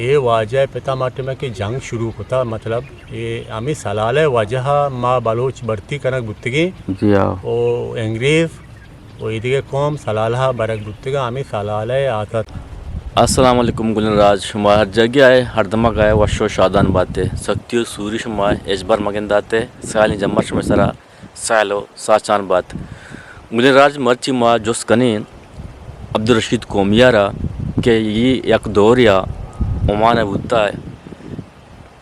اے واجہ ءِ پتا ما ٹیمے کہ جنگ شروع کتا، مطلب، اے ہمے سلالہ ءِ وجہ ءَ ما بلوچ بھرتی کنگ بوتگیں۔ جی ہاں۔ او انگریز و ایدگہ قوم سلالہ ءَ برگ بوتگاں، ہمے سلالہ ءِ آتت۔ السلام علیکم گلیں راج، شما ہر جاگہ ءَ، ہر دمگ ءَ وش و شادان باتے۔ سختی و سوری شما ہچبر مگنداتے، سیالیں جمر شمئے سرا سیل و ساچان بات۔ گلیں راج، مرچی ما جست کنیں عبدالرشید قومی ءَ را کہ اے یک دورے ءَ عمان ءَ بوتا،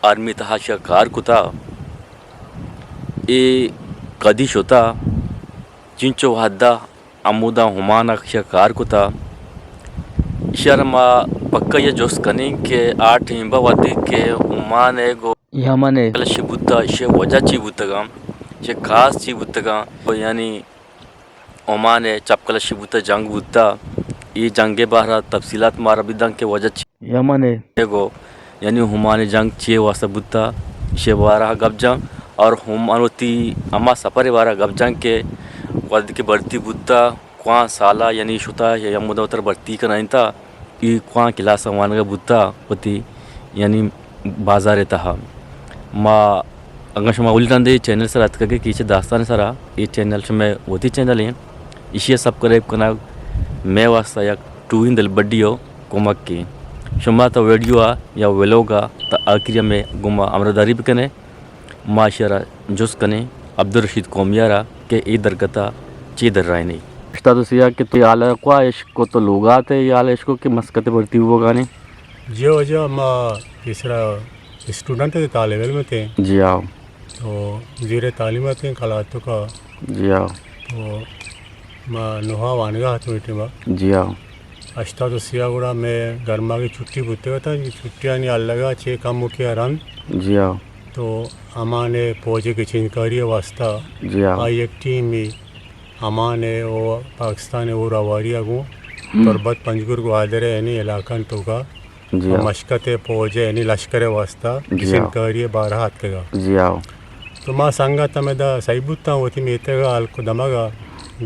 آرمی تہا شیا کار کتا، اے کدی شتا، چنچو وہدا ہمودا عمان ءَ شیا کار کتا۔ ایشی ءَ را ما پکا یہ جست کنیں کہ آ ٹیم با وہدے کہ عمان ءَ گو یمن ءَ کلش بوتا، ایشی وجہ چی بوتگاں، ایشی خاص چی بوتگاں، یعنی عمان ءَ چپ کلشی بوتا، جنگ بوتا، اے جنگ ءِ بارہ ءَ تفصیلات مارا بدن کہ وجہ چی یمن ءَ۔ گو، یعنی عمان ءَ جنگ چی واسطہ بوتا، ایشی بارہ ءَ گپ جن، اور عمان وتی ہما سفر ءِ بارہ ءَ گپ جن کہ وہدے کہ بھرتی بوتا، کواں سالا یعنی شتا یا ہمودا وتر بھرتی کنائینتا، اے کواں کلاس ءَ وانگا بوتا وتی یعنی بازار ءِ تہا۔ ما اگاں شما اولی رندے چینل سرا اتکگے کہ چہ داستان سرا، اے چینل شمئے وتی چینل ایں، ایشی ءَ سبسکرائب کنگ مئے واسطہ یک ٹوہیں دلبڈی و کمکے۔ شما تا ویڈیو ءَ یا ویلوگ ءَ تا آخری ءَ مئے گوما ہمراہداری بکنے۔ ما ایشی ءَ را جست کنیں عبدالرشید قومی ءَ را کہ اے درگت ءَ چے درائینی۔ ہشتاد و سیاہ کہ تو حال ءَ کوا اشکو، تو لوگا تے حال اشکو کہ مسقط ءَ بھرتی بوگانے؟ جی واجہ، ما پیسرا اسٹوڈنٹ تے، طالب علم تے۔ جی ہاؤ۔ تو زیر تعلیم تے کلاتکا۔ جی ہاؤ۔ تو ما نوہا وانگا اتوں اے ٹیما۔ جی ہاؤ۔ ہشتاد و سیاہ گڑا مئے گرماگی چھٹی بوتگ اتاں، چھٹیانی الگا چے کمکے ءَ رند۔ جی ہاؤ۔ تو عمان ءَ پوج ءِ گچینکاری ءِ واسطہ جی ہاؤ۔ آئی یک ٹیمے عمان ءَ و پاکستان ءَ ہور ہواری ءَ گوں ہم۔ تربت، پنجگور، گوادر ءِ یعنی علاقہانی توکا جی ہاؤ۔ مشقت ءِ پوج ءِ یعنی لشکر ءِ واسطہ جی ہاؤ۔ گچینکاری ءِ بارہ ءَ اتکگا۔ جی ہاؤ۔ تو ما سنگت ہمدا سہی بوتاں، وتی میتگ ءَ ہلک و دمگ ءَ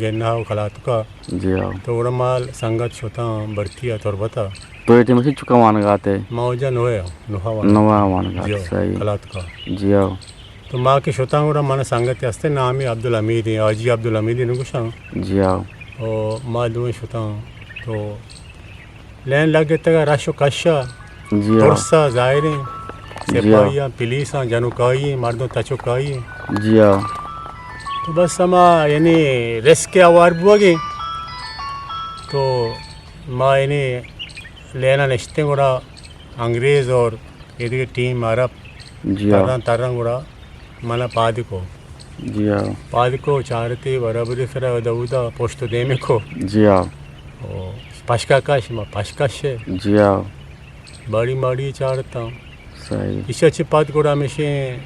گنہ و کلاتک ءَ۔ جی ہاؤ۔ تو گڑا ما سنگت شتاں بھرتی ءَ تربت ءَ۔ تو اے ٹیم ءَ چکا وانگ ءَ اتے؟ ما واجہ نوہ ءَ، نوہ ءَ وانگ ءَ۔ نوہ ءَ وانگ ءَ، جی ہاؤ، صحیح۔ کلاتک ءَ۔ جی ہاؤ۔ تو ما کہ شتاں گڑا من سنگت ہستے نامی عبدالحمید ایں، حاجی عبدالحمید ایں گوشاں۔ جی ہاؤ۔ او ما دوئیں شتاں تو لین لگتگ ءَ رش و کش ءَ، جی ہاں۔ ترس ءَ ظاہریں، جی ہاں۔ سپاہیاں، پولیساں، جنوکائی ایں، مردم تچوکائی ایں۔ جی ہاں۔ تو بس ہما یعنی رسک ءَ ہوار بوگ ایں۔ تو ما یعنی لین ءَ نشتیں گڑا انگریز اور ایدگہ ٹیم عرب جی ہاں۔ تران تران گڑا منا پاد کو۔ جی ہاں۔ پاد کو چارتی برابری سرا اودا اودا پشت و دیم کو۔ جی ہاں۔ او پشکا کش، ما پشکش۔ جی ہاں۔ باڑی ماڑی چارتاں۔ صحیح۔ ایشا چہ پد گڑا ہمیشیں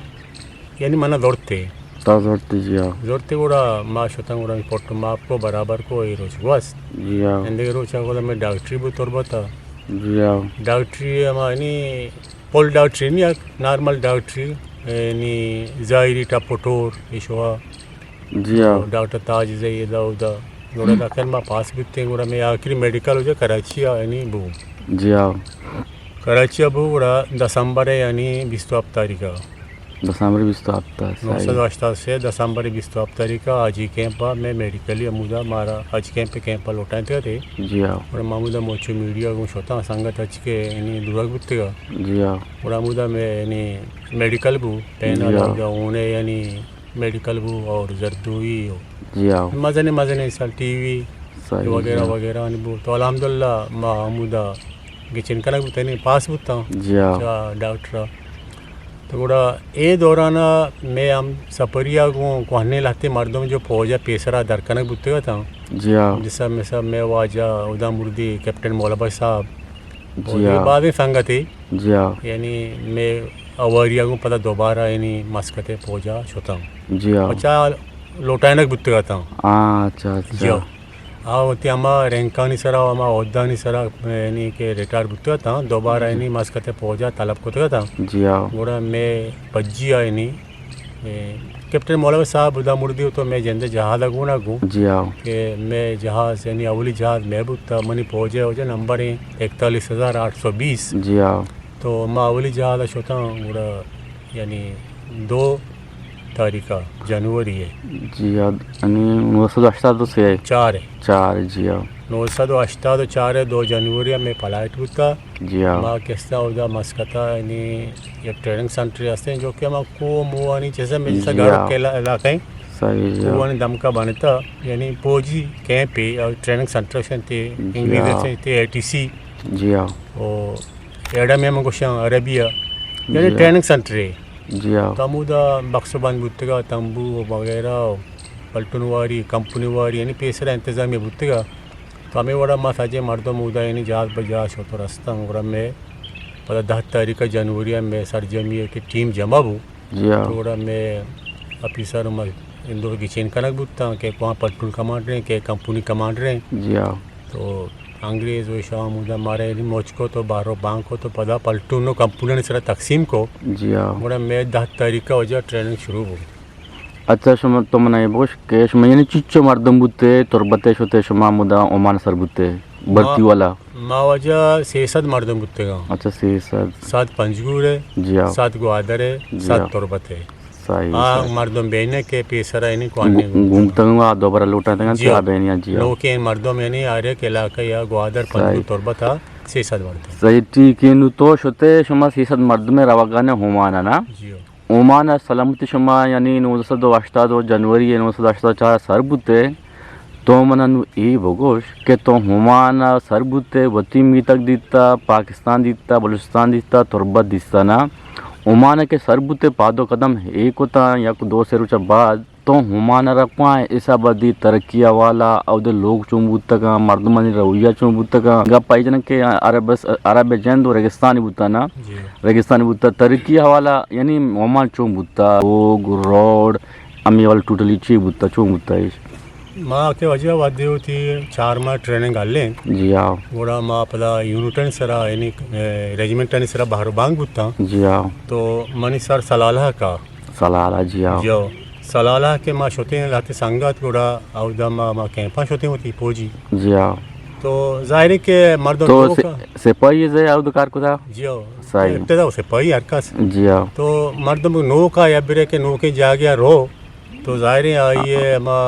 یعنی منا زرتے۔ تا زرتے جی ہاں۔ زرتے گڑا ما شتاں گڑا پٹ ماپ کو برابر کو اے روچ گوست۔ جی ہاں۔ اندگہ روچا گڑا میں ڈاکٹری بو تربتا۔ جی ہاں۔ ڈاکٹری ہما یعنی پل ڈاکٹری نی یک نارمل ڈاکٹری، یعنی ظاہری ٹپ و ٹور ایشوا۔ جی ہاں۔ ڈاکٹر تاج زئی ادا اودا۔ گڑا داخل ما پاس بیتیں، گڑا میں آخری میڈیکل اوجا کراچی آ یعنی بو۔ جی ہاں۔ کراچی آ بو گڑا دسمبر یعنی بیست و ہفت تاریخ آ۔ دسمبر بیست و ہفت آ، نو سد و ہشتاد و سے دسمبر بیست و ہفت تاریخ آ حاجی کیمپ آ میں میڈیکلی ہمودا مارا حاجی کیمپ، کیمپ آ لوٹائینتگ ات۔ جی ہاں۔ گڑا ما ہمودا موچو میڈیا گوں شتاں، سنگت اچ کے یعنی دورگ بوتگا۔ جی ہاں۔ گڑا ہمودا میں یعنی میڈیکل بو، پینل جی ہاں۔ اودا اونے یعنی میڈیکل بو اور زردوئی ہو۔ جی ہاں۔ مزنیں مزنیں سال ٹی وی صحیح، وغیرہ جی ہاں۔ وغیرہ آنی بو۔ تو الحمدللہ ما ہمودا گچین کنگ بوتیں، پاس بوتاں۔ جی ہاں۔ چا ڈاکٹر آ۔ تو گڑا اے دوران ء مئے ہم سپری ء گوں کوہنیں لہتیں مردم جو پوج ء پیسرا در کنگ بوتگ اتاں۔ جی ہاں۔ جسا مثال مئے واجہ ہدا مردی کیپٹن مولابخش صاحب۔ جی اور ہاں۔ بازیں سنگتے۔ جی ہاں۔ یعنی مئے اواری ء گوں پدا دوبارہ یعنی مسقط ء پوج ء شتاں۔ جی ہاں۔ پچا لوٹائینگ بوتگ اتاں۔ ہاں، اچھا، اچھا۔ جی ہاں۔ آ وتی ہما رینکانی سرا و ہما عہدہانی سرا، یعنی کہ ریٹائر بوتگ اتاں، دوبارہ جی۔ یعنی مسقط ء پوج ء طلب کتگ اتاں۔ جی ہاں۔ گڑا مئے پجی ء یعنی، اے، کیپٹن مولوی صاحب ہدا مردی تو مئے جند ء جہاز ء گون ء گوں جی ہاں۔ کہ مئے جہاز یعنی اولی جہاز مئے بوت، منی پوج ء وجہ نمبر ایں اکتالیس ہزار آٹھ سو بیس۔ جی ہاں۔ تو ما اولی جہاز ءَ شتاں، گڑا یعنی دو تاریخ ءَ جنوری ءَ۔ جی ہاں، یعنی نو سد ہشتاد و سے ءَ۔ چار ءَ۔ چار، جی ہاں۔ نو سد و ہشتاد و چار ءَ دو جنوری ءَ مئے فلائٹ بوتا۔ جی ہاں۔ ما کستا اودا مسقط ءَ یعنی یک ٹریننگ سینٹر ہستیں جو کہ ہما کوہ موہانی چیزیں میں جیسا جی گارو ہاں۔ کے علا-، علاقہ ہیں۔ صحیح، جی ہاں۔ کوہانی دمکا بنتا، یعنی فوجی کیمپ ہے اور ٹریننگ سینٹر سے تے جی انگریزی ہاں۔ سے تے اے ٹی سی۔ جی ہاں۔ او ایڈم ہم گوشاں عربی ءَ، یعنی جی ہاں۔ ٹریننگ سینٹر ہے۔ جی ہاں۔ تو ہمودا بکس بند بوتگا، تمبو و وغیرہ و پلٹون واری، کمپنی واری، یعنی پیسرا انتظامی بوتگا۔ تو ہمیں وڑا ما سجے مردم اودا یعنی جہاز بہ جہاز شت و رستاں، گڑا مئے پدا دہ تاریخ جنوری ءَ مئے سرجمی ءَ کہ ٹیم جمع بو۔ جی ہاں۔ تو گڑا مئے آفیسر ما اندو گچین کنگ بوتاں کہ کواں پلٹون کمانڈر ہیں، کہ کمپنی کمانڈر ہیں۔ جی ہاں۔ تو انگریز و شام اودا مارا یعنی موچ کو تو بارو بانک کو تو پدا پلٹون و کمپنی سرا تقسیم کو۔ جی ہاں۔ گڑا مئے دہ تاریخ ءَ وجہ ٹریننگ شروع بو۔ اچھا، شما تو منا اے بگوش کہ شما یعنی چچو مردم بوتے، تربت ءَ شتے شما مدا عمان سر بوتے، بھرتی ما، والا؟ ما واجہ سئے سد مردم بوتگاں۔ اچھا، سئے سد۔ سد پنجگور ءَ، جی ہاں۔ سد گوادر ءَ، جی سد ہاں۔ تربت ءَ۔ صحیح، آ صحیح۔ مردم بینے کہ پیسرا یعنی کوہنی گو-، گومتگاں، آ دوبارہ لوٹائینتگاں جی کہ ہاں۔ آ بین یا جی ہاں۔ نوکیں مردم یعنی آ رے کہ علاقہ یا گوادر پنجگور صحیح۔ تربت ءَ سئے سد مردم۔ صحیح، ٹھیک ہے، نو تو شتے شما سئے سد مردم روگانے عمان ءَ نا؟ جی ہاں۔ عمان ءَ سلامتی شما یعنی نوزدہ سد و ہشتاد و جنوری نوزدہ سد و ہشتاد و چار سر بوتے، تو منا نو اے بگوش کہ تو عمان ءَ سر بوتے، وتی میتگ دیتا، پاکستان دیتا، بلوچستان دیتا، تربت دیتا نا؟ عمان ءَ کہ سر بوتے، پاد و قدم اے کتا، یک دو سے روچ بعد تو عمان ءَ را کوان حساب دی ترقی حوالہ، اودے لوگ چون بوتگاں، مردمانی رویہ چون بوتگاں؟ گپ آئی جنگ کہ عرب، عرب جند و ریگستانی بوتا نا؟ جی۔ ریگستانی بوتا، ترقی حوالہ یعنی عمان چون بوتا؟ لوگ، روڈ، امی حوالہ ٹوٹلی چی بوتا، چون بوتا ایش؟ ما کہ واجہ وھدے وتی چار ماہ ٹریننگ ہلیں۔ جی ہاں۔ گڑا ما پدا یونٹانی سرا، یعنی، اے، رجمنٹانی سرا بہر و بانگ بوتاں۔ جی ہاں۔ تو منی سر سلالہ کا۔ سلالہ، جی ہاں۔ جی ہاں۔ سلالہ کہ ما شتیں لہتے سنگت گڑا اودا ما، ما کیمپاں شتیں وتی پوجی۔ جی ہاں۔ تو ظاہر ہے کہ مردم تو لوگ سے-، سپاہی زے اودا کار کتا؟ جی ہاں۔ صحیح۔ ابتدا و سپاہی ہر کس۔ جی ہاں۔ تو مردم نوکا یا برے کہ نوکیں جاگہ رو، تو ظاہر ہے آئی ء ہما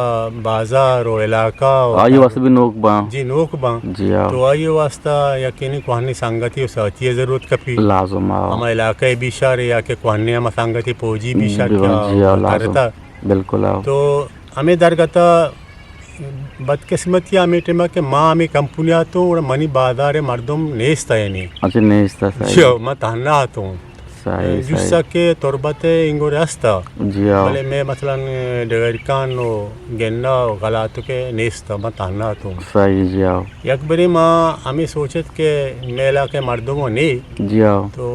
بازار و علاقہ و آئی واسطہ بھی نوک باں۔ جی، نوک باں۔ جی ہاں۔ تو آئی واسطہ یقینی کوہنی سنگتی و ساتھی ضرورت کپی۔ لازم، ہاں۔ ہما علاقہ بیشار یا کہ کوہنی ہما سنگتی پوجی بیشار بی-، کیا جی ہاں، لازم۔ کرتا۔ بالکل، ہاں۔ تو ہمیں درگتا بدقسمتی ہمیں ٹیما کہ ما ہمیں کمپنی آتوں اور منی بازار مردم نیست ہے یعنی۔ اچھا، نیست ہے، صحیح۔ جی ہاں، ما تہنا آتوں۔ صحیح، جسا صحیح۔ کہ تربت انگور ہستا۔ جی ہاں۔ بلے میں مثلاً ڈگرکان و گنا و غلاتو کے نیستا، ما تہنا تو۔ صحیح، جی ہاں۔ یک بری ما ہمیں سوچت کہ میں علاقے مردم و نی۔ جی ہاں۔ تو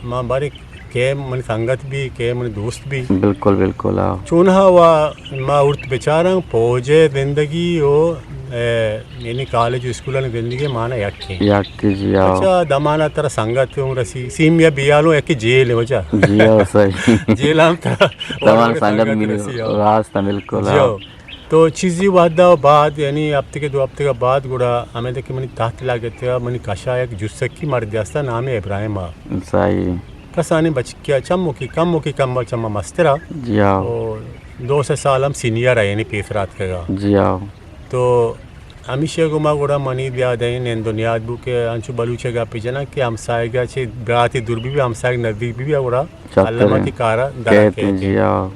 ما باری کہ من سنگت بھی، کہ من دوست بھی۔ بالکل، بالکل، ہاں۔ چونہا وا ما ارت بچاراں، پوجے زندگی و، اے، یعنی کالج و اسکولانی زندگی مانا یکیں۔ یکیں، جی ہاں۔ اچھا، دمانا ترا سنگت ہوں رسی، سیمیا بیالوں یکے جیل ہے وجہ۔ جی ہاں، صحیح۔ جیل ہم ترا دمانا سنگت ملی، رسی، ہاں۔ راست ہے، بالکل، جی ہاں۔ ہاں۔ تو چیزی وحدہ بعد، یعنی ہفتے کے دو ہفتے کے بعد گڑا ہمیں دیکھے منی تحت لاگتے، منی کشا یک جسکی مرد ہستا، نام ابراہیم آ۔ صحیح۔ کسانی بچکیا چمو کی کمو کی کم چما مسترا۔ جی ہاں۔ او دو سے سال ہم سینئر ہے، یعنی پیسرا اتکگا۔ جی ہاں۔ تو ہمیشہ گما گڑا منی یاد ہے، نند و نیاد بو کہ انچو بلوچ گپ جنا کہ ہمسایگا چے براتی دور بھی، ہمسایگ نزدیک بھی، گڑا چاکر اللہ ہیں۔ متی کارا درا کہتے ہیں، جی ہاں۔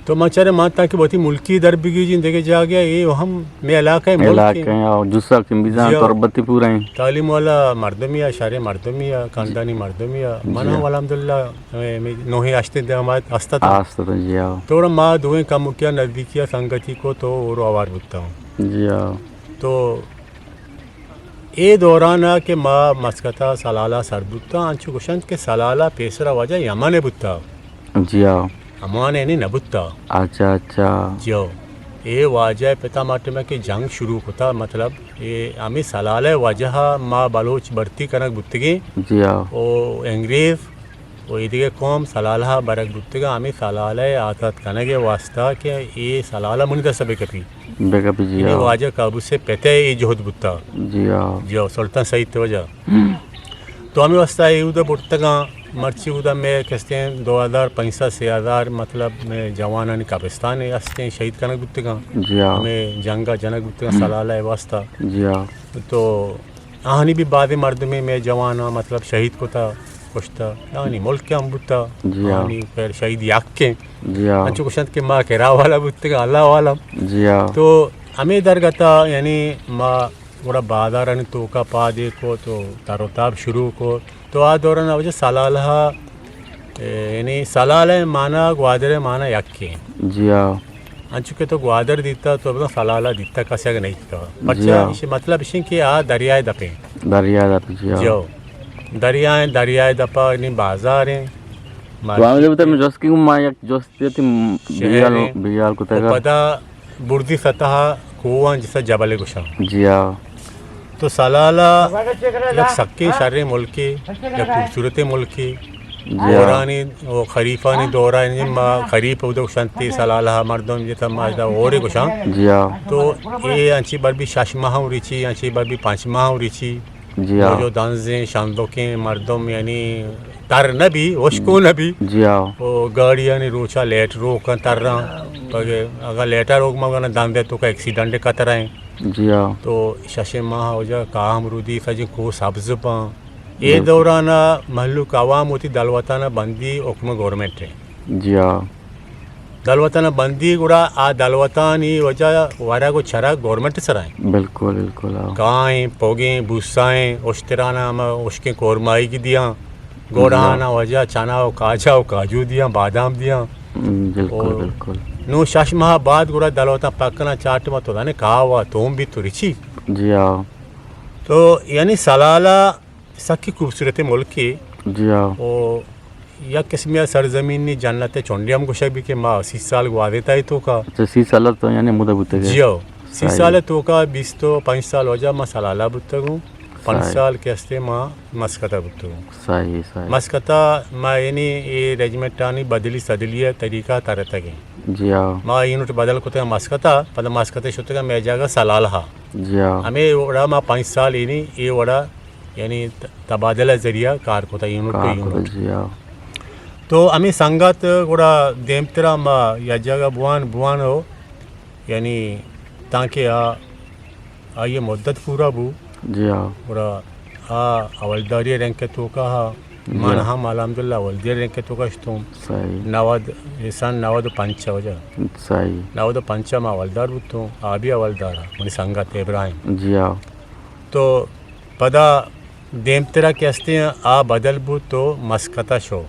تو ما چرے مانتا کہ وتی ملکی در بگیجیں دگہ جاگہ، اے ہم میں علاقہ ملک علاقہ ہیں۔ ہیں، اور دوسرا کم بزان جی ہاں۔ تربتی پورا ہیں۔ تعلیم والا مردمی ہے، شہر مردمی ہے، خاندانی مردمی ہے۔ جی من ہاں۔ ہم الحمدللہ، اے، میں نوہیں ہشتیں دمات ہستا تھا۔ ہستا تھا، جی ہاں۔ تو ما دوئیں کمکیا نزدیکیا سنگتی کو تو اور آوار بوتا ہوں۔ جی ہاں۔ تو اے دوران ء کہ ما مسقط ء سلالہ سر بوتاں، انچو گوشنت کہ سلالہ پیسرا واجہ یمن ء بوتا۔ جی ہاں۔ عمان ء نی نہ بوتا۔ اچھا، اچھا۔ جی ہو۔ اے واجہ ء پتا ما ٹیم ء کہ جنگ شروع کتا، مطلب، اے ہمیں سلالہ ء واجہ ء ما بلوچ بھرتی کنگ بوتگیں۔ جی ہاں۔ او انگریز و ایدگہ قوم سلالہ ء برگ بوتگاں، ہمے سلالہ ء آزات کنگ ء واسطہ کہ اے سلالہ منی دست ء بہ کپی۔ بہ کپی، جی یعنی ہاں۔ واجہ قابوس ء پت ء اے جہد بوتا۔ جی ہاں۔ جی ہاں، سلطان سعید توجہ۔ ہم۔ تو ہمے واسطہ اے اودا برتگاں، مرچی اودا مئے کستیں دو ہزار پنچ سد سے ہزار، مطلب، مئے جوانانی قبرستان استیں، شہید کنگ بوتگاں۔ جی ہاں۔ ہمے جنگا جنگ بوتگاں، جی۔ سلالہ ءِ واسطہ۔ جی ہاں۔ تو آہانی بھی بعض مردمے مئے جواناں، مطلب، شہید کتا، کشتا، آہانی ملک ہم بوتا، جی ہاں۔ آہانی خیر شہید یکیں۔ جی ہاں۔ انچو گوشنت کہ ما کرا والا بوتگاں، اللہ عالم۔ جی ہاں۔ تو ہمے درگتا، یعنی، ما گڑا بازارانی توکا پادے کو تو تر و تاب شروع کو۔ تو آ دوران واجہ سلالہ، اے، یعنی سلالہ ءِ معنی گوادر ءِ معنی یکیں۔ جی ہاں۔ انچو کہ تو گوادر دیتا تو بزاں سلالہ دیتا کسے اگہ نہیں دیتا۔ جی پرچہ ہاں۔ ایشی مطلب ایشیں کہ آ دریائے دپیں۔ دریائے دپ، جی ہاں۔ جو دریائے، دریائے دپا یعنی بازاریں۔ تو ہمیں بتا، میں جست کی، ما یک جست دیتی، شہر بیال، ہیں۔ بیال کو و تگا۔ پدا برزی سطح کوہاں جسا جبل گوشاں۔ جی ہاں۔ تو سلالہ یک سکیں شریں ملکے، یک خوبصورتیں ملکے۔ جی ہاں۔ ہورانی و خریفانی دورا، یعنی ما خریف اودو گوشنتی سلالہ مردم جتا ما ادا ہورے گوشاں۔ جی ہاں۔ تو اے انچی بر بھی شش ماہ ریچی، انچی بر بھی پنچ ماہ ریچی۔ جی ہاں۔ جو دنزیں شندوکیں مردم یعنی تر نہ بی، ہشکو نہ بی۔ جی ہاں۔ او گاڑیانی روچا لیٹ روکاں تراں۔ پگہ اگاں لیٹا روک مگنا دندے توکا ایکسیڈنٹ خطرہ ہیں۔ جی ہاں۔ تو شش ماہ واجہ کاہ ہم رودی سجیں کوہ سبز پاں۔ اے بالکل۔ دورانا مہلوک عوام وتی دلوتانا بندی حکم گورنمنٹ ہے۔ جی ہاں۔ دلوتانا بندی گڑا آ دلوتانی واجہ ورگ و چرگ گورنمنٹ سرا ہیں۔ بالکل، بالکل، ہاں۔ کائیں، پوگیں، بوسائیں، اشترانا ہم اشکیں کورمائی کی دیاں۔ گوڑانا واجہ چنا و کاجا و کاجو دیاں، بادام دیاں۔ ہم، بالکل، اور بالکل۔ نو شش ماہ بعد گڑا دلوتاں پکنا چاٹ ما تو دانے کاہ و توم بھی تو رچی۔ جی ہاں۔ تو یعنی سلالہ سکی خوبصورت ملکے۔ جی ہاں۔ او یک قسمی سرزمین نی جنت چنڈی ہم گوشگ بی کہ ما سی سال گوازینتا ای توکا۔ اچھا، سی سال تو یعنی مدہ بوتگے؟ جی ہاں۔ سی صحیح۔ سال توکا بیست و پنچ سال واجہ ما سلالہ بوتگوں۔ پنچ صحیح۔ سال کہ استے ما مسقطہ بوتگوں۔ صحیح، صحیح۔ مسقطہ ما یعنی اے رجمنٹانی بدلی سدلی طریقہ ترتگیں۔ جی ہاں۔ ما یونٹ بدل کتگا مسقطہ، پدا مسقطہ شتگا مئے جاگہ سلالہ۔ جی ہاں۔ ہمیں وڑا ما پنچ سال یعنی اے وڑا یعنی ت-، تبادلہ ذریعہ کار کتا یونٹ پہ کار کتا، یونٹ۔ جی ہاں۔ تو ہمیں سنگت گڑا دیمترا ما یا جگہ بوان، بوان ہو، یعنی تانکہ آ، آئی مدت پورا بو۔ جی ہاں۔ گڑا آ حوالداری رنک توکا ہا، جی من ہاں۔ ہم الحمدللہ حوالداری رنک توکا شتوں۔ صحیح۔ نود، سن نود و پنچ واجہ۔ صحیح۔ نود و پنچ ما حوالدار بوتوں، آ بھی حوالدار ہا، منی سنگت ابراہیم۔ جی ہاں۔ تو پدا دیمترا کہ استیں آ بدل بوت تو مسقطا شو۔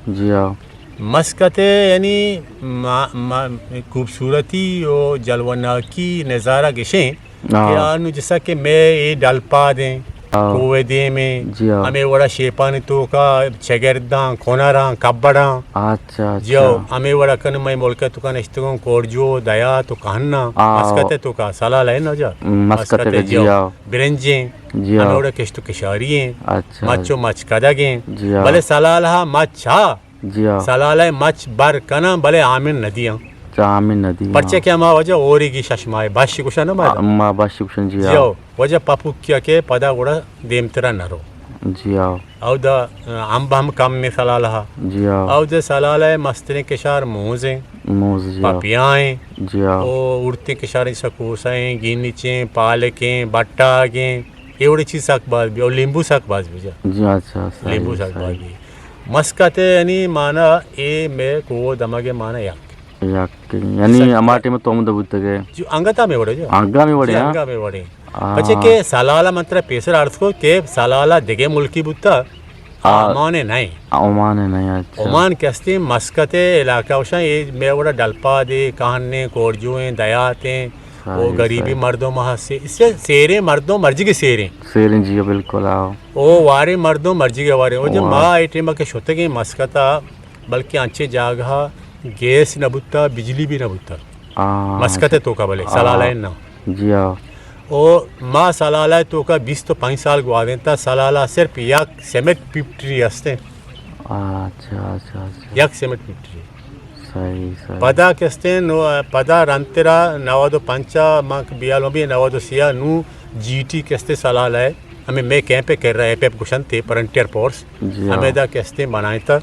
جی ہاں۔ مسقط یعنی ما-، ما-، خوبصورتی و جلوناکی نظارہ گشیں ہاں۔ کہ آنو جیسا کہ مئے اے ڈلپادیں، ہاں۔ کوہ دیمیں، جی ہاں۔ ہمیں وڑا شیپانی توکا چگرداں، کنراں، کبڑاں۔ اچھا، جی ہاں، اچھا۔ ہمیں وڑا کن مئے ملک توکا نشتگوں، کورجو، دیات و کہنا، ہاں۔ مسقط توکا سلالہ ہے نا جا؟ مسقط مسقط، جی جی ہاں۔ ہاں۔ برنجیں، جی ہاں۔ ہمیں وڑا کشت و کشاری ہیں، اچھا۔ مچ و مچ کدگ ہیں۔ جی ہاں۔ بلے سلالہ مچ ہا، جی ہاں۔ سلالہ مچ بر کناں، بلے آمن ندیاں۔ اچھا، آمن ندیاں۔ پرچہ کہ ہما وجہ اوریگی شش ماہ بش گوشن ما۔ ما بش گوشن، جی جی ہاں۔ ہاں۔ وجہ پپوکیا کہ پدا گڑا دیمترا نرو۔ جی ہاں۔ اودا، ا، امب ہم کم میں سلالہ۔ جی ہاں۔ اودا سلالہ مستریں کشار موز ہیں۔ موز، جی ہاں۔ پپیائیں۔ جی ہاں۔ او اڑتیں کشاریں سکوسہ ہیں، گینچیں، پالکیں، بٹاگیں۔ اے وڑی چیز سک باز بی، او لیمبو سک باز بی جا۔ جی، اچھا، صحیح، لیمبو سک صحیح۔ باز بی۔ مسقط یعنی مانا اے مئے کوہ دمگ مانا یک۔ یک، یعنی سک ہما ٹائم تو ہم دبوتگے؟ جی، انگتا میں وڑے جا۔ انگا میں وڑے، جی، ہاں؟ انگا میں وڑے۔ آ۔ پچے کہ سلالہ من ترا پیسر عرض کو کہ سلالہ دگہ ملکی بوتا، آ۔ عمان نہیں۔ عمان نہیں، اچھا۔ عمان کہ استیں مسقط علاقہ وشاں، اے مئے وڑا ڈلپادے، کہنے، کورجویں، دیاتیں، صحیح، او غریبی صحیح۔ مردم ہستے، اس سے سیریں مردم مرجگی سیریں۔ سیریں، جی، بالکل، آؤ۔ او واریں مردم مرجگی واریں۔ او جب واہ۔ ما اے ٹائم کہ شتگیں مسقطا، بلکہ انچیں جاگہ گیس نہ بوتا، بجلی بھی نہ بوتا۔ آ، مسقط اچھا۔ توکا بلے، آ۔ سلالہ نا۔ جی ہاں۔ او ما سلالہ توکا بیست و پنچ سال گوازینتا، سلالہ صرف یک سیمنٹ فیکٹری ہستے۔ آ، اچھا، اچھا، اچھا۔ یک سیمنٹ فیکٹری۔ صحیح، صحیح۔ پدا کستے نو، پدا رنترا نود و پنچا ما بیالوں بھی نود و سیا نو جی ٹی کستے سلالہ ہے۔ ہمیں مئے کیمپ ءِ کرا، ایپ ایپ گوشنت، فرنٹیئر فورس، جی ہاں۔ ہمیں دا کستیں بنائیں تا۔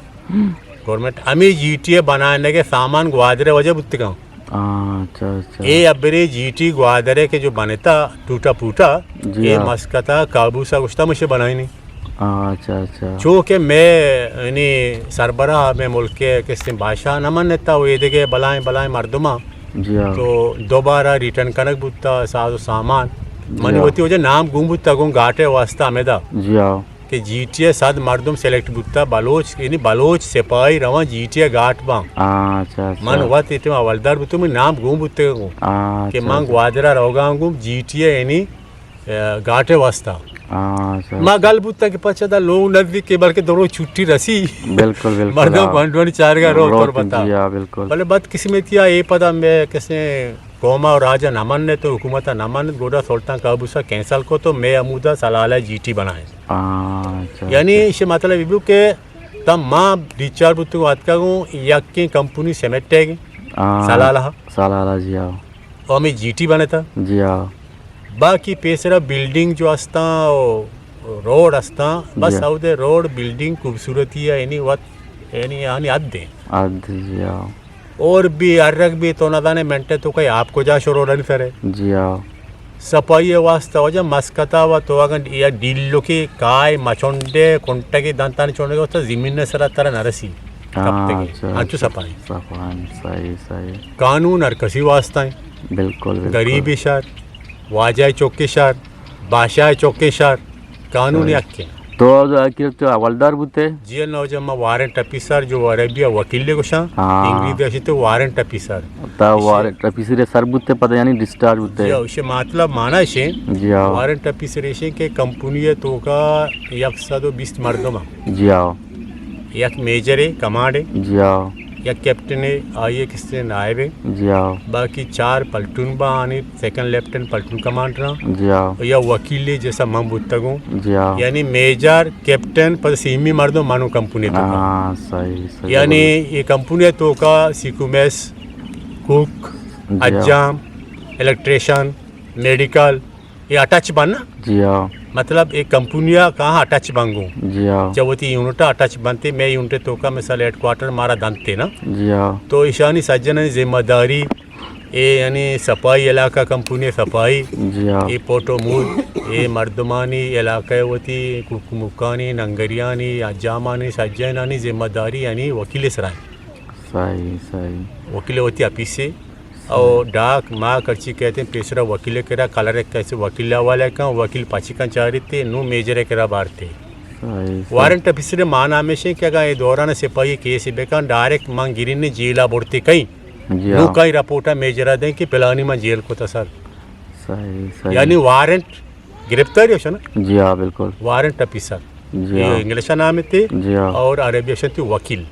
گورنمنٹ ہمیں جی ٹی ءِ بنائینگ ءِ سامان گوادر ءِ وجہ بوتگاں۔ ہاں، اچھا، اچھا۔ اے ابرے جی ٹی گوادر ءِ کہ جو بنتا ٹوٹا پوٹا، جی اے ہاں۔ مسقط ءَ قابوس ءَ گوشتا مشے بنائینی۔ ہاں، اچھا، اچھا۔ چونکہ مئے یعنی سربراہ مئے ملک ءِ کسیں بادشاہ نہ منتا، و اے دگہ بلائیں بلائیں مردماں جی ہاں۔ تو دوبارہ ریٹرن کنگ بوتا ساز و سامان۔ جی منی ہاں۔ وتی وجہ نام گون بوتا گون گاٹ ءِ واسطہ ہمیدا۔ جی ہاں۔ کہ جی ٹی ءِ صد مردم سلیکٹ بوتا، بلوچ، یعنی بلوچ سپاہی رواں جی ٹی ءِ گاٹ باں۔ ہاں، اچھا، اچھا۔ من وت اے ٹائم حوالدار بوتوں، من نام گون بوتگوں ہاں، کہ اچھا، من اچھا۔ گوادر ءَ روگاں گوں جی ٹی ءِ یعنی، اے، گاٹ ءِ واسطہ۔ ہاں، اچھا، ما اچھا۔ گل بوتا کہ پچا دا لوگ نزدیک کہ بلکہ دو روچ چھٹی رسی۔ بالکل، بالکل، مردم ہاں۔ گونڈوانی چارگا رو روت، پر بتا۔ جی ہاں، بالکل۔ بلے بدقسمتی ءَ اے پدا مئے کسیں قوم ءَ و راج ءَ نہ منت و حکومت ءَ نہ منت، گوڈا سلطان قابوس ءَ کینسل کت و مئے ہمودا سلالہ ءِ جی ٹی بنائیں۔ ہاں، اچھا، یعنی اچھا۔ ایشی مطلب ای بو کہ تاں ما ڈیچارج بوتگوں آتکگوں یکیں کمپنی سیمنٹ ءِ ہاں، سلالہ۔ سلالہ، جی ہاں۔ و ہمیں جی ٹی بنتا۔ جی ہاں۔ باقی پیسرا بلڈنگ جو استاں و روڈ استاں، بس جی ہاں۔ اودے روڈ بلڈنگ خوبصورتی ءِ یعنی وت، یعنی آنی حد ایں۔ حد، جی ہاں۔ اور بھی ہر رگ بھی تو نہ زانے منٹے تو کہ آپ کجا شروع رہی سرے۔ جی ہاں۔ صفائی ءِ واسطہ وجہ مسقط ءَ و تو اگر یا ڈیلوکے کائے مچنڈے کنٹگے دنتانی چنڈگے واسطہ زمین ءِ سرا ترا نہ رسی۔ ہاں، کپتگے۔ اچھا، انچو اچھا۔ صفائی۔ صفائی، صحیح، صحیح۔ قانون ہر کسی واسطہ ایں۔ بالکل، بالکل۔ غریب شہر، واجہ چوکے شہر، بادشاہ چوکے شہر، قانون صحیح۔ یک ایں۔ تو آخر تو حوالدار بوتے؟ جی نو جا، ما وارنٹ آفیسر جو عربی ءَ وکیل گوشاں، ہاں۔ انگریزی ءَ گوشنت وارنٹ آفیسر۔ تا ایشی وارنٹ آفیسر ءِ سر بوتے پدا یعنی ڈسچارج بوتے؟ جی ہاں، ایشی مطلب معنی ایشیں، جی ہاں۔ وارنٹ آفیسر ایشیں کہ کمپنی ءِ توکا یک سد و بیست مردم ایں۔ جی ہاں۔ یک میجر ءِ کمانڈ ءِ۔ جی ہاں۔ یک کیپٹن ءِ، آئی ءِ کسے نائب ءِ۔ جی ہاں۔ باقی چار پلٹون باں، آنی سیکنڈ لیفٹیننٹ پلٹون کمانڈر آں۔ جی ہاں۔ یا وکیلے جیسا من بوتگوں۔ جی ہاں۔ یعنی میجر، کیپٹن، پد سیمی مردم مانو کمپنی تو۔ ہاں، صحیح، صحیح۔ یعنی اے کمپنی توکا سیکومیس، کوک، جی ہاں۔ حجام، الیکٹریشن، میڈیکل، اے اٹیچ بن نا؟ جی ہاں۔ مطلب اے کمپنی ءَ کہاں اٹیچ بنگوں؟ جی ہاں۔ چہ وتی یونٹ ءَ اٹیچ بنتے، مئے یونٹ توکا مثال ہیڈ کوارٹر مارا دنتے نا؟ جی ہاں۔ تو ایشانی سجنانی ذمہ داری، اے یعنی صفائی علاقہ، کمپنی صفائی، جی ہاں۔ اے پوٹو مول، اے مردمانی علاقہ وتی کوک مکانی، ننگریانی، حجامانی، سجنانی ذمہ داری یعنی وکیل سرا۔ صحیح، صحیح۔ وکیل وتی اپیسے۔ او ڈاک ما کرچی کہتے ہیں، پیسرا وکیل کرا کلر کیسے وکیل حوالہ کن، وکیل پچی کن چارتے، نو میجر کرا بارتے۔ صحیح، صحیح۔ وارنٹ آفیسر مانا ہمیشیں کہ اگاں اے دوران سپاہی کیس بکن، ڈائریکٹ من گرین جیلا برتے کہیں۔ جی نو ہاں۔ کئی رپورٹ میجرا دیں کہ پلانی من جیل کو تا سر۔ صحیح، صحیح۔ یعنی وارنٹ گرفتاری ہوش نا؟ جی ہاں، بالکل۔ وارنٹ آفیسر۔ جی یہ ہاں۔ انگلش نام تے جی ہاں۔ اور عربی شنتی وکیل۔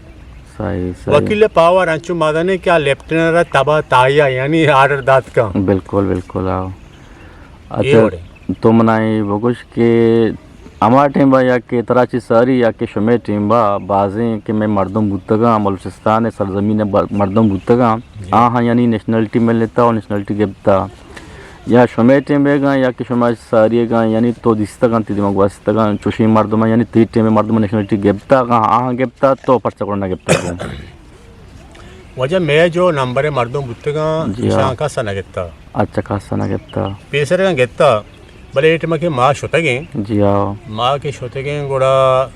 صحیح، صحیح۔ وکیل پاور انچو مادنے کہ آ لیفٹیننٹ را تبا تایا یعنی آرڈر دات کا۔ بالکل، بالکل، ہاں۔ اے اچھا، وڑے۔ تو منائی بگوش کہ ہما ٹیم با یا کہ ترا چی ساری یا کہ شمے ٹیم با بازیں کہ میں مردم بوتگاں، بلوچستان سرزمین بر-، مردم بوتگاں، جی۔ آہاں یعنی نیشنلٹی ملتا اور نیشنلٹی گپتا۔ یا شمے ٹیم بیگاں یا کہ شما ساری گاں، یعنی تو دیستگاں، تی دیما گوستگاں، چوشیں مردماں، یعنی تی ٹیم مردم نیشنلٹی گپتا، آہاں گپتا، تو پرچہ گڑا نہ گپتا گوں؟ واجہ مئے جو نمبر مردم بوتگاں، جی ہاں۔ ایشاں کسا نہ گپتا۔ اچھا، کسا نہ گپتا۔ پیسر گاں گپتا، بلے اے ٹیم کہ ما شتگیں، جی ہاں۔ ما کہ شتگیں گڑا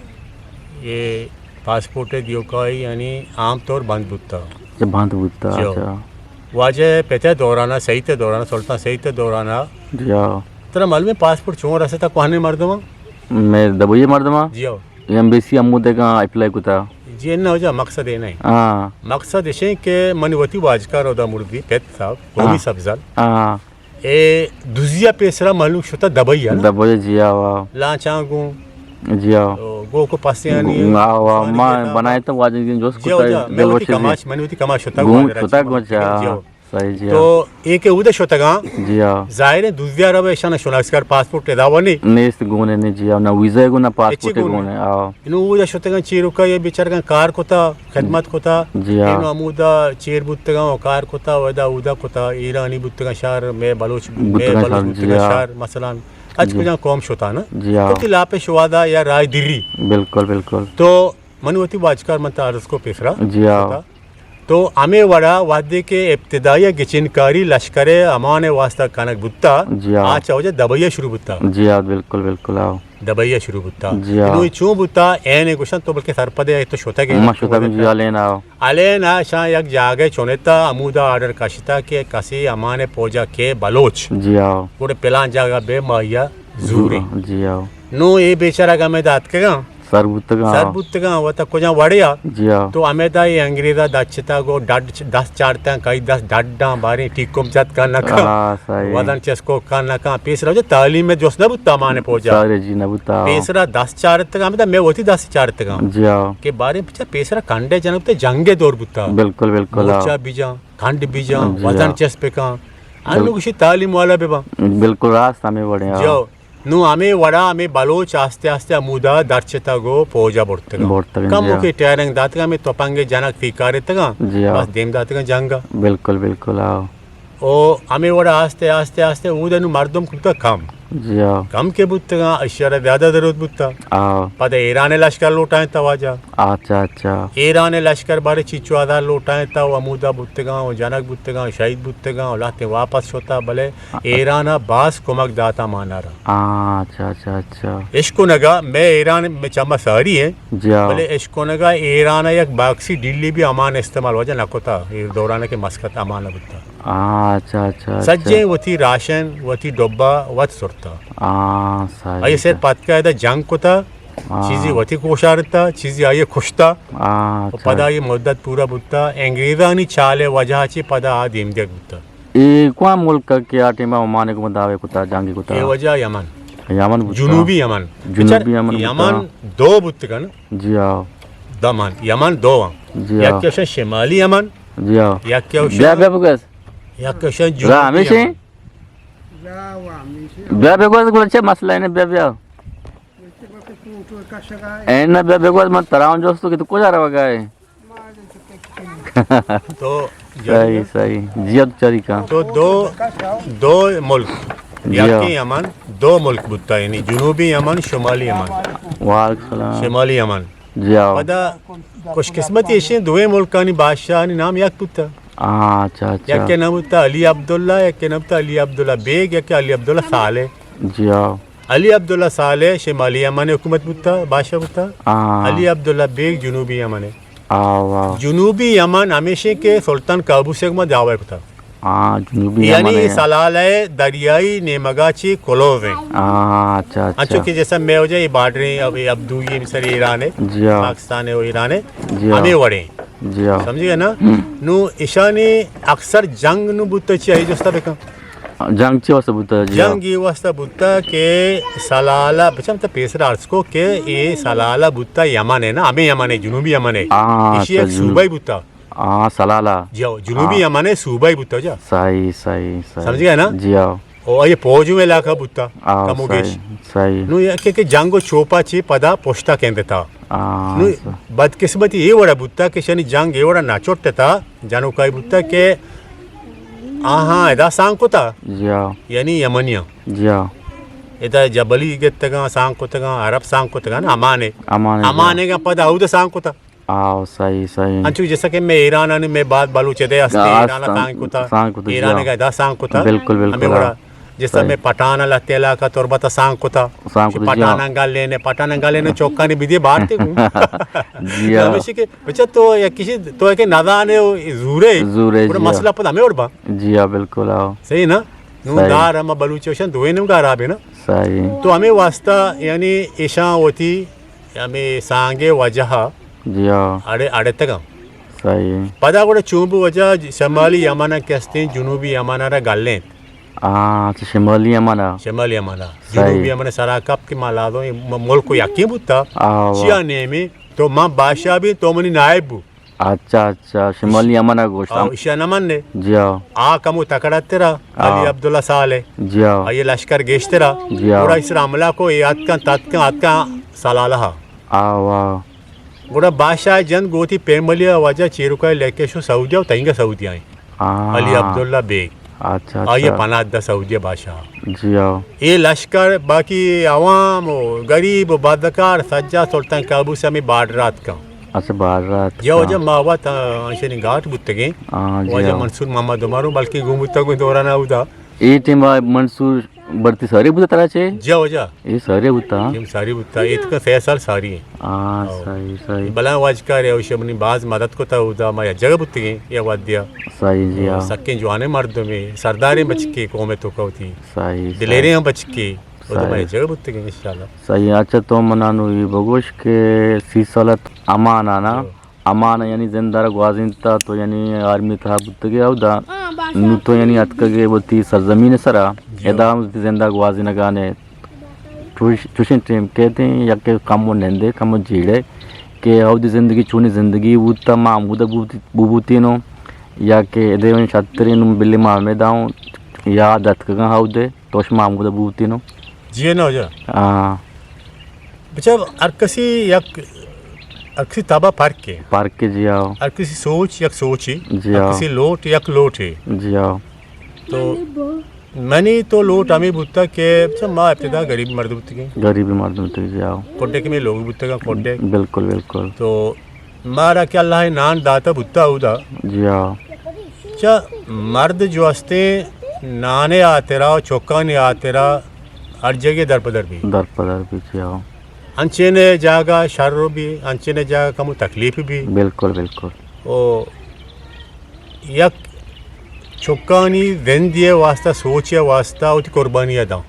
اے پاسپورٹ دیوکائی یعنی عام طور بند بوتا۔ اچھا، بند بوتا، جی۔ اچھا۔ واجہ پتہ دورانا، سعید دورانا، سلطان سعید دورانا۔ جی ہاں۔ ترا معلوم ہے پاسپورٹ چون رستا کوہنے مردماں؟ میں دبئی مردماں۔ جی ہاں۔ ایمبیسی ہمو دگا اپلائی کتا۔ جی نہ ہو جا، مقصد اے نہیں۔ ہاں۔ مقصد ایشیں کہ منی وتی واجکار اودا مردی پت صاحب، قومی ہاں۔ سبزل۔ ہاں۔ اے دزیا پیسرا مہلوک شتا دبئی ءَ نا؟ دبئی، جی ہاں، واہ۔ لانچاں گوں۔ جی ہاں۔ او، گو کو پاسیانی گو-، آ، واہ، سوانی ما کہتا بنائے تو واجہ جوس جی ہاں، کتا جی ہاں۔ میں دل وتی وشی کماش، میں وتی کماش شتا گوں گوادر شتا چی گوں، مطلب، جی ہاں۔ جی ہاں۔ صحیح، جی ہاں۔ تو اے کہ اودے شتگاں، جی ہاں۔ ظاہر ہے دزیا رو ایشاں شناسکار پاسپورٹ ادا ونی۔ نیست گونے نے، جی ہاں، نہ ویزا گو نہ پاسپورٹ ہچی گونے۔ گونے، ہاں۔ انو اودا شتگاں چیروکا یہ بیچارگاں کار کتا، خدمت کتا، جی ہاں۔ اینو ہمودا چیر بوتگاں و کار کتا و ادا اودا کتا، ایرانی بوتگاں شہر، مئے بلوچ، مئے بوتگاں بلوچ شہر، بوتگاں جی ہاں۔ شہر، مثلاً اچ جی۔ کجا قوم شتا نا۔ جی ہاں۔ تو تی لاپ شوادا یا رائے دری۔ بالکل، بالکل۔ تو من وتی واجکار من تا عرض کو پیسرا۔ جی ہاں۔ شتا۔ تو ہمے وڑا وہدے کہ ابتدائی گچینکاری لشکر امان واسطہ کنگ بوتا، جی ہاں۔ آ چہ وجہ دبئی شروع بوتا۔ جی ہاں، بالکل، بالکل، آؤ۔ دبئی شروع بوتا۔ جی ہاں۔ نو چون بوتا، این گوشن تو بلکہ سرپدے تو شتگ ئے، ما تو شتگ، جی، الین آؤ۔ الین آ شان یک جاگہ چونتا، ہمودا آرڈر کشتا کہ کسی امان پوجا کے بلوچ۔ جی ہاں۔ گڑا پلان جاگہ بے مایا زوری۔ جی ہاں۔ نو اے بیچارہ گمے داتکگاں۔ سر بوتگاں۔ سر بوتگاں، وتا کجا وڑیا۔ جی ہاں۔ تو ہمے دا اے انگریزا دچتا گو ڈڈ چ-، دست چارتاں، کئی دست ڈڈاں، باریں ٹیکم جت کن نہ کن۔ ہاں، صحیح۔ وزن چسکو کن نہ کن۔ پیسرا جو تعلیم میں جوست نہ بوتا مانے پوجا۔ سارے جی نہ بوتا۔ پیسرا دست چارتگاں، ہمے دا میں وتی دست چارتگاں۔ جی ہاں۔ کہ باریں پچا پیسرا کنڈے جنگ تے جنگے دور بوتا۔ بالکل، بالکل، ہاں۔ مورچا بیجاں، کنڈ بیجاں، جی وزن ہاں۔ چست بکاں۔ انو گوشی تعلیم والا بباں۔ بالکل راست ہمے وڑے، ہاں۔ جی ہاں۔ نوں ہمے وڑا ہمے بلوچ آستے آستے ہمودا درچتگ و پوجا برتگاں۔ برتگاں، کم جی ہاں۔ کہ ٹیرنگ داتگاں، ہمے تپنگ جنک پیکارتگاں، جی ہاں۔ بس دیم داتگاں جنگا۔ بالکل، بالکل، آؤ۔ او ہمے وڑا آستے آستے آستے اود نوں مردم کتا کم۔ جی ہاں۔ کم کہ بوتگاں، اشیارا زیادہ ضرورت بوتا۔ آؤ۔ پدا ایران لشکر لوٹائیں تا واجہ۔ اچھا، اچھا۔ ایران لشکر بارے چیچو ہزار لوٹائیں تا و ہمودا بوتگاں و جنک بوتگاں و شہید بوتگاں و لہتے واپس شتا، بلے ایران ء باز کمک داتا مانا را۔ آ، اچھا، اچھا، اچھا۔ اشکنگا مئے ایران مئے چما ساری ہیں، جی ہاں۔ بلے اشکنگا ایران ء یک باکسی ڈیلی بھی امان استعمال وجہ نہ کتا، اے دوران کہ مسکت امان بوتا۔ آ، اچھا، اچھا، اچھا۔ سجیں وتی راشن، وتی ڈبہ، وت سرتا۔ آ، صحیح۔ آئی سر پتکا ادا جنگ کتا، آ۔ چیزی وتی کوشارتا، چیزی آئی کشتا۔ آ، و اچھا۔ پدا یہ مدت پورا بوتا، انگریزانی چالے وجہ چی پدا آ دیم دیگ بوتا۔ اے کوام ملک کہ آ ٹیم ء عمان ء گوں دعوے کتا، جنگی کتا؟ اے وجہ یمن۔ یمن بوتا۔ جنوبی یمن۔ جنوبی بچار یمن بوتا۔ یمن دو بوتگن۔ جی ہاں۔ دمن، یمن دو ہاں۔ جی ہاں۔ یک کہ شمالی یمن۔ جی ہاں۔ یک کہ بیا، بیا بگوز۔ یک کہ جنوبی را ہمیشہ یمن۔ بیا بگوز، گل چے مسئلہ ہے، بیا، بیا۔ اے نہ بیا بگوز، من تراون جوستو کہ تو کجا روگا ہے؟ تو صحیح، صحیح۔ جی اب چری کا۔ تو دو، دو ملک، جی ہاں۔ یکے یمن، دو ملک بوتا، یعنی جنوبی یمن، شمالی یمن۔ وعلیکم السلام۔ شمالی یمن۔ جی ہاں۔ پدا خوش قسمتی ایشیں دوئیں ملکانی بادشاہانی نام یک بوتا۔ آ، اچھا، اچھا۔ یکے نام بوتا علی عبداللہ، یکے نام بوتا علی عبداللہ بیگ، یکے علی عبداللہ صالح۔ جی ہاں۔ علی عبداللہ صالح شمالی یمن حکومت بوتا، بادشاہ بوتا۔ آ۔ علی عبداللہ بیگ جنوبی یمن ہے۔ آ، واہ۔ جنوبی یمن ہمیشہ کہ سلطان قابوس ء گوما دعوی کتا۔ آ، جنوبی یمن یعنی ہے۔ سلالہ دریائی نیمگا چی کلوز ہیں۔ آ، اچھا، اچھا۔ انچو کہ جیسا میں ہو جائے، یہ بارڈر ہیں، اب یہ ابدو یہ مثل ایران ہے، جی ہاں۔ پاکستان ہے، وہ ایران ہے، جی ہاں۔ ہمیں وڑے ہیں۔ جی ہاں۔ سمجھ گئے نا؟ ہم۔ نو ایشانی اکثر جنگ نو بوتا چی آئی جستا بکن۔ جنگ چی واسطہ بوتا جی؟ جنگ یہ واسطہ بوتا کہ سلالہ، بچم تا پیسر عرض کو کہ یہ سلالہ بوتا یمن ہے نا، ہمیں یمن ہے، جنوبی یمن ہے۔ ہاں، ایشی اچھا، ایک جنوب۔ صوبہ ہی بوتا۔ ہاں، سلالہ۔ جی ہاں، جنوبی ہاں۔ یمن ہے، صوبہ ہی بوتا جا۔ صحیح، صحیح، صحیح۔ سمجھ گئے نا؟ جی ہاں۔ او یہ پوج میں علاقہ بوتا، ہاں، کم و گیش۔ صحیح، صحیح۔ نو یہ کہ، کہ جنگ و چوپا چی پدا پشتا کہندتا۔ ہاں، نو صحیح۔ بدقسمتی یہ وڑا بوتا کہ شنی جنگ یہ وڑا نہ چوٹتا، جنوکائی بوتا کہ آہاں ادا سانگ کتا۔ جی ہاں۔ یعنی یمنیاں۔ جی ہاں۔ ادا جبلی گتگاں، سانگ کتگاں، عرب سانگ کتگاں نا، امانے۔ امانے، جی ہاں۔ امانے گا پدا اود سانگ کتا۔ آو، صحیح، صحیح۔ انچو جیسا کہ میں ایران آنی میں بعد بلوچ دے ہستے، آ، ایران سانگ، سانگ کتا، سانگ کتا، جی ایران ہاں۔ گا ادا سانگ کتا۔ بالکل، بالکل، ہمیں ہاں۔ وڑا جیسا صحیح۔ میں پٹھان لہتے علاقہ تربت سانگ کتا۔ سانگ کتا، جی ہاں۔ پٹھان گل لینے، پٹھان گل لینے چوکانی بدی بارتے کو۔ جی ہاں۔ ہمیشہ کہ بچا تو یک کسی، تو ہے کہ نزانے و زورے، زورے، گڑا جی ہاں۔ مسئلہ پدا ہمیں اڑ با۔ جی ہاں، بالکل، آو۔ صحیح نا؟ نو صحیح۔ دار ہم بلوچ وشن دوئے نم گار آبے نا۔ صحیح۔ تو ہمیں واسطہ یعنی ایشاں وتی ہمیں سانگے وجہ جی ہاں۔ اڑے، اڑے تگا۔ صحیح۔ پدا گڑا چون بو وجہ شمالی یمن کہ استیں جنوبی یمن را گلیں۔ آ، اچھا، شمالی یمن۔ شمالی یمن۔ صحیح۔ جنوبی یمن سرا کپ کہ ما لازم م-، ملک کو یقین بوتا۔ آ، واہ۔ چیا نیمی؟ تو من بادشاہ بھی، تو منی نائب بو۔ اچھا، اچھا، شمالی یمن ء گوشت۔ او، ایشی ء نہ منّے۔ جی ہاں۔ آ کمو تکڑ اترا، آ۔ علی عبداللہ صالح۔ جی ہاں۔ آئی لشکر گیشترا۔ جی ہاں۔ گڑا ایشرا حملہ کو، اے اتکن، تتکن، اتکن سلالہ۔ آ، واہ۔ گڑا بادشاہ جند گوتی پیملی ء واجہ چیروکا لیکے شو سعودیہ و تئینگا سعودیہ ایں۔ آ۔ علی عبداللہ بیگ۔ اچھا، آئی اچھا۔ پناہ دہ سعودی بادشاہ۔ جی ہاں۔ اے لشکر، باقی عوام و غریب و بدکار سجا سلطان قابوس ہمیں بارڈر آتکاں۔ اچھا، بارڈر آتکاں۔ یا واجہ ما وت، آ، انشنی گاٹ بوتگیں۔ ہاں، جی واجہ ہاں۔ منصور محمد عمر ہوں، بلکہ گوں بوتگوں دوران اودا۔ اے ٹیم منصور بھرتی سارے بوتا ترا چے؟ جی واجہ۔ اے سارے بوتا؟ اے سارے بوتا، اے تکا سہ سال ساری ہیں۔ ہاں، ہاں۔ صحیح، صحیح۔ بلاں واجکار ہے، اوشی منی باز مدد کتا اودا، ما یک جگہ بوتگیں، یا وادیا۔ صحیح جی، ہاں۔ سکیں جوانیں مردمے، سرداریں بچکے قوم توکا ہوتی۔ صحیح، دلیریں صحیح۔ ہم بچکے، اودا ما صحیح۔ یک جگہ بوتگیں انشاءاللہ۔ صحیح، اچھا تو منا نو یہ بگوش کہ سی سالت امان آنا، جو۔ امان یعنی زندہ را گوازینتا تو یعنی آرمی تہا بوتگے اودا۔ ہاں، بادشاہ نو تو یعنی اتکگے وتی سرزمین سرا، جو۔ ادا ہم وتی زندہ گوازینگانے۔ چوش-، چوشیں ٹیم کہتے ہیں یا کہ کم و نندے، کم و جیڑے کہ اودی زندگی چونی زندگی بوتا، ما ہمودا بوت-، بو بوتینو یا کہ ادے شترین بلی ما ہمیں داؤں یاد اتکگاں اودے۔ تو شما ہمودا بوتینو؟ جی نہ واجہ۔ ہاں۔ بچا ہر کسی یک، ہر کسی تابا فرق ہے۔ فرق ہے، جی ہاں۔ ہر کسی سوچ یک سوچ ہے۔ جی ہر ہاں۔ کسی لوٹ یک لوٹ ہے۔ جی ہاں۔ تو منی تو لوٹ ہمیں بوتا کہ بچا ما ابتدا غریب مرد بوتگیں۔ غریب مرد بوتگیں، جی ہاں۔ کوڈے کہ میں لوگ بوتگا کوڈے۔ بالکل، بالکل۔ تو مارا کہ اللہ نان داتا بوتا اودا۔ جی ہاں۔ چا مرد جو ہستے نانے آترا و چکانی آترا ہر جگہ در پدر بی۔ در پدر بی، جی ہاں۔ انچین جاگہ شر بی، انچین جاگہ کمو تکلیف بی۔ بالکل، بالکل۔ او یک چکانی زندی واسطہ، سوچی واسطہ وتی قربانی داں۔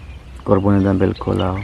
قربانی داں، بالکل، ہاں۔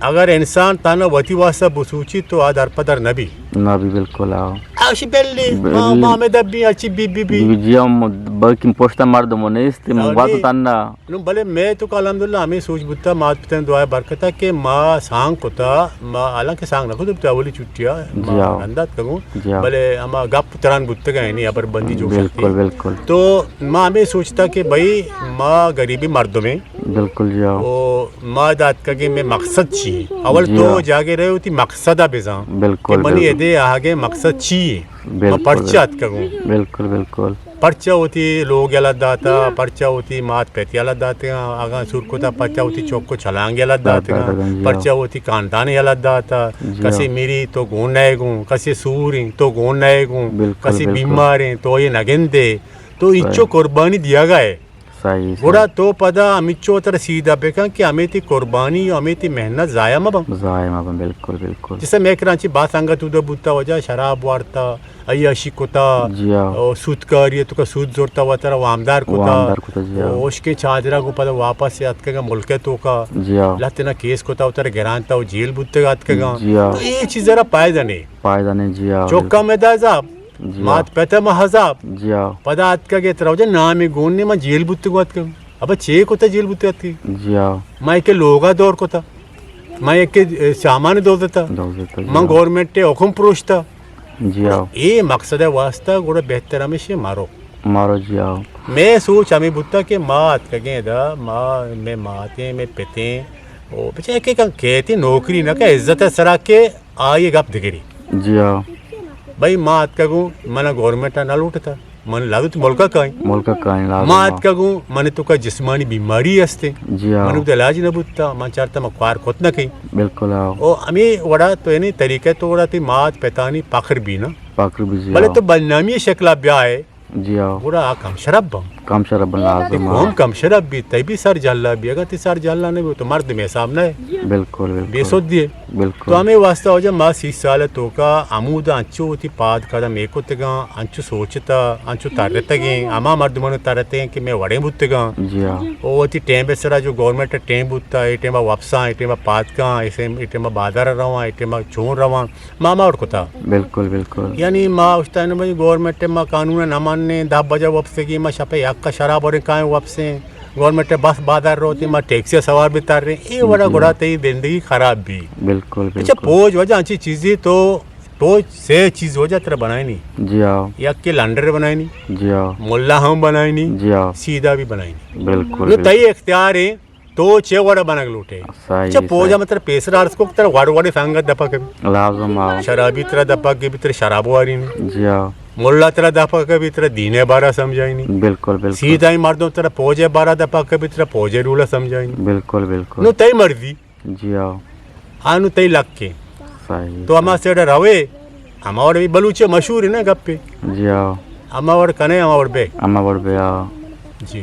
اگر انسان تانا وتی واسطہ بسوچی تو آ در پدر نبی۔ نبی، بالکل، ہاں۔ آشی بلی، بلی۔ ما، ما ہمیں دبی، اچی بی، بی، بی۔ بی، جی ہم بلکہ پشت مردم نیست، ہاں، بات نہیں۔ تنہا۔ نو بلے میں تو الحمدللہ ہمیں سوچ بوتا، مات پتن دعا برکتا کہ ما سانگ کتا، ما حالانکہ سانگ نہ کتا بوتا اولی چھٹیا، جی ما ہاں۔ رندات کگوں۔ جی ہاں۔ بلے ہما گپ تران بوتگا یعنی ابر بندی جو بالکل، کرتی۔ بالکل۔ تو ما ہمیں سوچتا کہ بھائی ما غریبی مردم ہیں۔ بالکل جی ہاں۔ او ما دات کگے میں مقصد چی ہے؟ اول جی تو ہاں۔ جاگے رہے ہوتی مقصد بزاں۔ بالکل، کہ منی بالکل۔ ادے آگے مقصد چی ہے؟ بالکل، ما پرچہ بالکل۔ اتکگوں۔ بالکل، بالکل۔ پرچہ ہوتی لوگ یلا داتا، پرچہ ہوتی مات پیت یلا داتے، اگاں سور کتا پرچہ ہوتی چوک کو چھلانگ یلا داتے، داتا، جی ہاں۔ پرچہ ہوتی کاندان یلا داتا، جی ہاں۔ کسی میری تو گون نئے گوں، کسی سور ہیں تو گون نئے گوں، بالکل، کسی بالکل۔ بیمار ہیں تو یہ نگندے۔ تو صحیح۔ اچو قربانی دیا گئے۔ صحیح، گڑا صحیح۔ تو پدا ہمچو تر سیدھا بکن کہ ہمیں تی قربانی و ہمیں تی محنت ضائع مہ بن۔ ضائع مہ بن، بالکل، بالکل۔ جیسے میں کرانچی با سنگت اودا بوتا وجہ شراب وارتا، عیاشی کتا، جی ہاں۔ او سودکاری تو کا سود زورتا وترا وامدار کتا۔ وامدار کتا، جی ہاں۔ او اشکیں چادرا کو پدا واپس اتکگا ملک تو کا۔ جی ہاں۔ لہتے نا کیس کتا وترا گرانتا و جیل بوتگا اتکگا۔ جی ہاں۔ تو یہ چیز را پائدہ نہیں۔ پائدہ نہیں، جی ہاں، چوکا بالکل۔ میں دا عذاب۔ جی ہاں۔ مات پت ء ما عذاب۔ جی ہاں۔ پدا اتکگ ء ترا وجہ نامے گون نے من جیل بوتگ اتکگ۔ ابا چے کتہ جیل بوتگ اتکگ؟ جی ہاں۔ من ایک لوگا دور کتہ۔ من ایک سامان دوزتہ۔ دوزتہ، جی من ہاں۔ گورنمنٹ ء حکم پروشتہ۔ جی ہاں۔ اے مقصد ء واسطہ گڑا بہتر ہمیشہ مارو۔ مارو، جی ہاں۔ میں سوچ ہمیں بوتہ کہ ما اتکگیں ادا، ما، میں ماتیں، میں پتیں، او بچہ ایک ایک کہتے نوکری نہ کہ عزت ء سرا کہ آئی گپ دگری۔ جی ہاں۔ بھئی ما اتکگوں، من گورنمنٹ نہ لوٹتا، من لازم تو ملک کائیں۔ ملک کائیں لازم ما ہاں۔ اتکگوں، من تو کا جسمانی بیماری ہستے۔ جی ہاں۔ من تو علاج نہ بوتا، من چارتا ما کار کت نہ کہیں۔ بالکل ہاں۔ او ہمیں وڑا تو یعنی طریقہ تو وڑا تی مات پتانی پخر بھی نا۔ پخر بھی جی بلے ہاں۔ تو بدنامی شکلا بیا ہے۔ جی ہاں۔ گڑا آ کم شرپ بن۔ کم شرپ بن لازم، ہاں۔ قوم کم شرپ بی، تئی بھی سر جھلا بی، اگر تئی سر جھلا نہ بی تو مردم حساب نہ ہے۔ بالکل، بالکل۔ بے سود دیے۔ بالکل۔ تو ہمیں واسطہ ہو جا ما سی سال توکا ہمودا انچو وتی پاد قدم اے کتگاں، انچو سوچتا، انچو ترتگیں، ہما مردمانو ترتگیں کہ میں وڑیں بوتگاں۔ جی ہاں۔ او وتی ٹیم سرا جو گورنمنٹ ٹیم بوتا، اے ٹیما وپساں، اے ٹیما پاد کاں، اے ٹیما بازار رواں، اے ٹیما چون رواں۔ ما ہما وڑ کتا۔ بالکل، بالکل۔ یعنی ما اشتاین بھئی گورنمنٹ ما قانون نہ ماننے، دہ بجہ وپسگی ما شپ یک شراب وریں کائیں وپسیں، گورنمنٹ بس بازار روتی ما ٹیکسی سوار بھی تر رہے، اے وڑا جی۔ گڑا تئی زندگی خراب بھی۔ بالکل، اچھا، بالکل۔ پوج وجہ انچی چیزی تو، پوج سے چیز وجہ ترا بنائنی۔ جی ہاں۔ یک کے لنڈر بنائنی۔ جی ہاں۔ ملا ہم بنائنی۔ جی ہاں۔ سیدھا بھی بنائنی۔ بالکل، نو بالکل۔ تئی اختیار ہے۔ تو چے وڑا بنگ لوٹے؟ صحیح، چہ پوجا صحیح۔ متر پیسر عرض کو تر وڑ وڑ سنگت دپا کے۔ لازم آو۔ شرابی ترا دپا کے بھی تر شراب واری نے۔ جی ہاں۔ ملا ترا دپا کپی، ترا دینے بارا سمجھائینی۔ بالکل، بالکل۔ سیدھائی مردم ترا پوجے بارا دپا کپی، ترا پوجے رولا سمجھائینی۔ بالکل، بالکل۔ نو تئی مرضی۔ جی ہاں۔ آ نو تئی لکے۔ صحیح۔ تو ہما سیڈا روے، ہما وڑ بھی بلوچے مشہور ہے نا گپے۔ جی ہاں۔ ہما وڑ کنے، ہما وڑ بے۔ ہما وڑ بے، ہاں۔ جی۔